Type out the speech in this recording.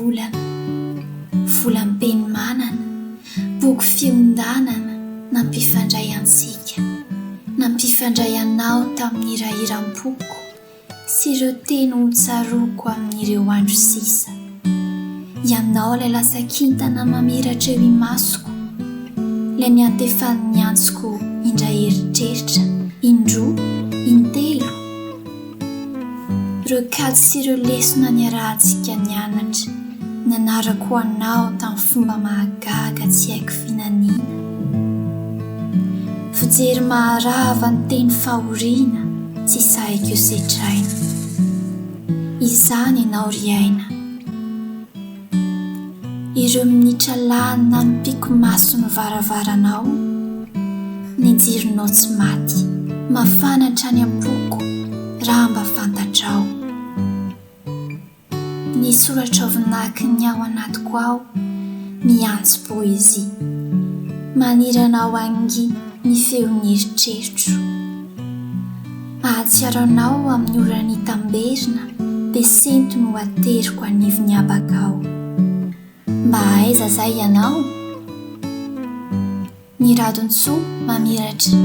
volana, volam-penomanana, boky fiondanana nampifandray antsika, nampifandray anao tamin'ny hirahiram-poko sy ireo teny hotsaroako amin'ireo andro sisa. Ianao ilay lasa kintana mamiratra eo imasoko, ilay niantefan'ny antsoko indray eritreritra, indroa, intelo. Ireo kajy sy ireo lesona niarahantsika nianatra, nianarako anao tamin'ny fomba mahagaga tsy haiko vinaniana. Fijery maharava ny teny fahoriana tsy sahiko setraina. Izany ianao ry aina. Ireo minitra lany nanopiko maso ny varavaranao, ny jironao tsy maty, mafana hatrany am-poko raha mba fantatrao. Ny soratrao vinaky ny ao anatiko ao, miantso poezia. Maniry anao hangy ny feon'ny eritreritro. Mahatsiaro anao amin'ny ora nitamberina dia sento no ateriko anivon'ny habakao. Mba aiza zay ianao? Ny radon-tsoa mamiratra.